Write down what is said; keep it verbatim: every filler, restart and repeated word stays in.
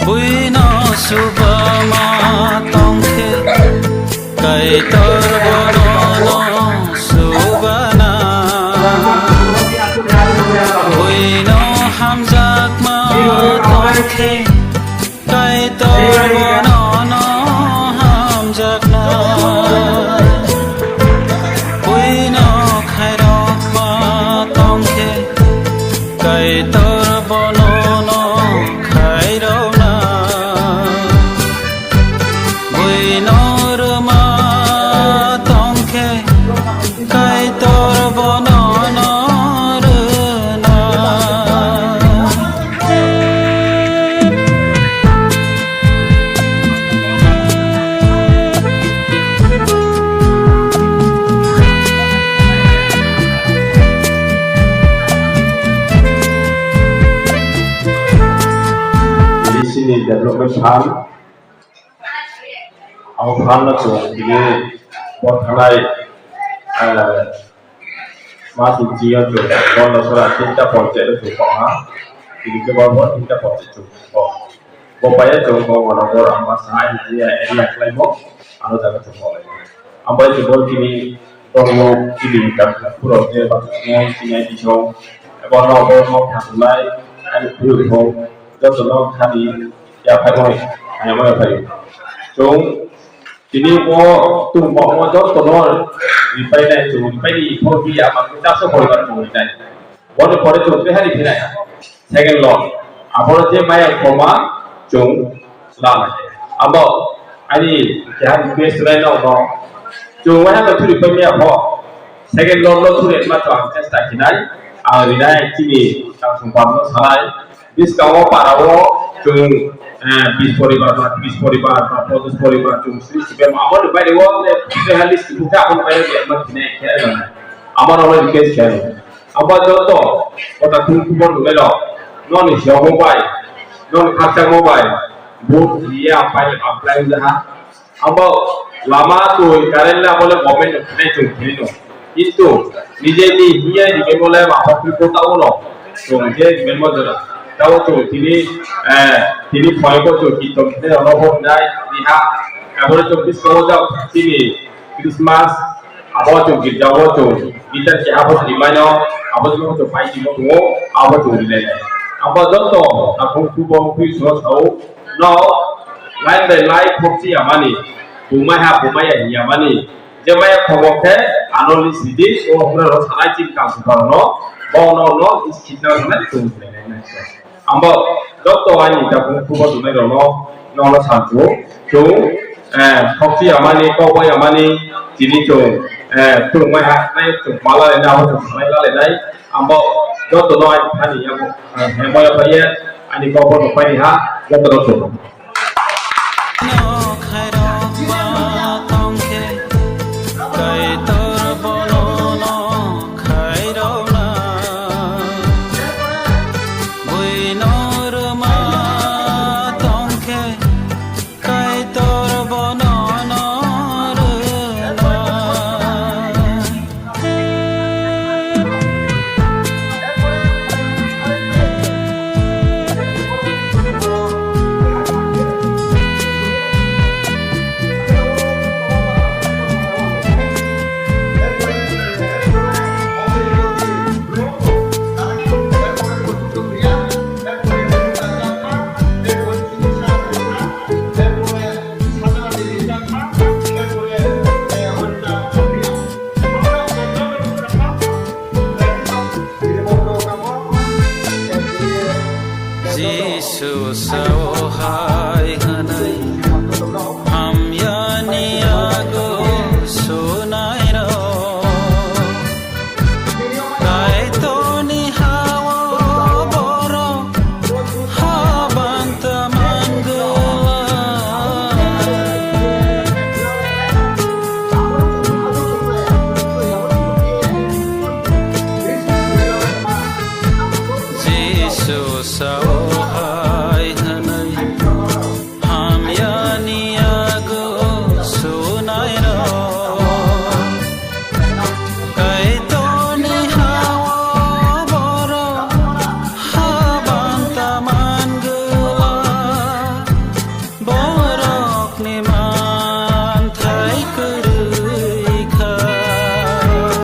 Buino subama tong khe, Kaitor bono no subana. Buino hamjakma tong khe, Kaitor bono no hamjakna. Buino khairokma tong khe, Kaitor bono no khairokna. Buino ruma tong khe, Kaitor bono no runa. Chini development fund, abo fund no chung tini bo thanai, eh, mas ni ching yo chung Gondasora tinta panchayat no chung kau ha. Tini khe bo tinta panchayat chung kau. Bo pai ye chung bo Mananangar Ambasa area, area kláimo, aro jaga chung kau lai. Abo ye chung bo tini, bo chini Tangkhul rao je ba chini disong, abo no bo no thanglai, ani phuru pho, joto no khani, yaphaimo, yaphaimo, yaphaimo. Chung tini bo tungbaomo joto no ripai nai, chung ripai ni pho bi ama khe chaso poribar chung ri nai. Bo ni pore chung tei hari phi nai. Second lot. Abo je maya khoma chung la nai. Abo ani keha request nai no no. Chung waiha no thuri pai maya pho. Second lot no thuri ma chung ang chesta khe nai. Ang ri nai chini tang sung pam no sa nai. Buskang wo para wo chung, eh, bis poribar ba, tris poribar ba, ponchas poribar chung sri sri abo ni baire wo, eh, list khe abo ni baire wo ma khe nai khe nai. Abo no request khe nai. Abo joto, kota khum khubor nunglai rao, nrao ni siyamo bai, nrao ni khakchangmo bai, vote ri ye apply, apply ong ja ha. Abo lama tui current le abo le government ni khnai chung khri no. Kintu nije ni hing ye rimaimo le ma pho kri pho taoh wo no. Chung je rimaimo jora. Taoh wo chung tini, eh, tini phai pho chung kitom khnai rao no bo nai ri ha. Abo le chung buskang wo jao chini Christmas, abo chung girja wo chung guitar keha pho rimai no, abo chung pai timo tong ou, abo chung ri nai. Abo joto, takhum khubor phi so sao, no, line by line khokchi yamani, bumai ha, bumai ya hing yamani, je maya khobor khe, ano list ri di, o hora rao sanai chini tang sung pam no, bo no, no, list khitna sanai chung ri nai nai. Abo joto aini takhum khubor tongnai rao no, no, no sa chu, chung, eh, khokchi yamani, kau bai yamani, chini chung, eh, chung mai ha, nai chung ma lalai nai, abo chung sanai lalai nai. Abo joto no aini thani abo, eh, hemo ya pai ye, ani kau bo no pai ni ha, joto no chung. Kaitor bono no khairokna, buino ruma tong khe, Kaitor bono no runa. Jisu sao hai hanai, hamya ni yago sunai rao. Kaitor ni ha wo boro habang ta manggu. Jisu sao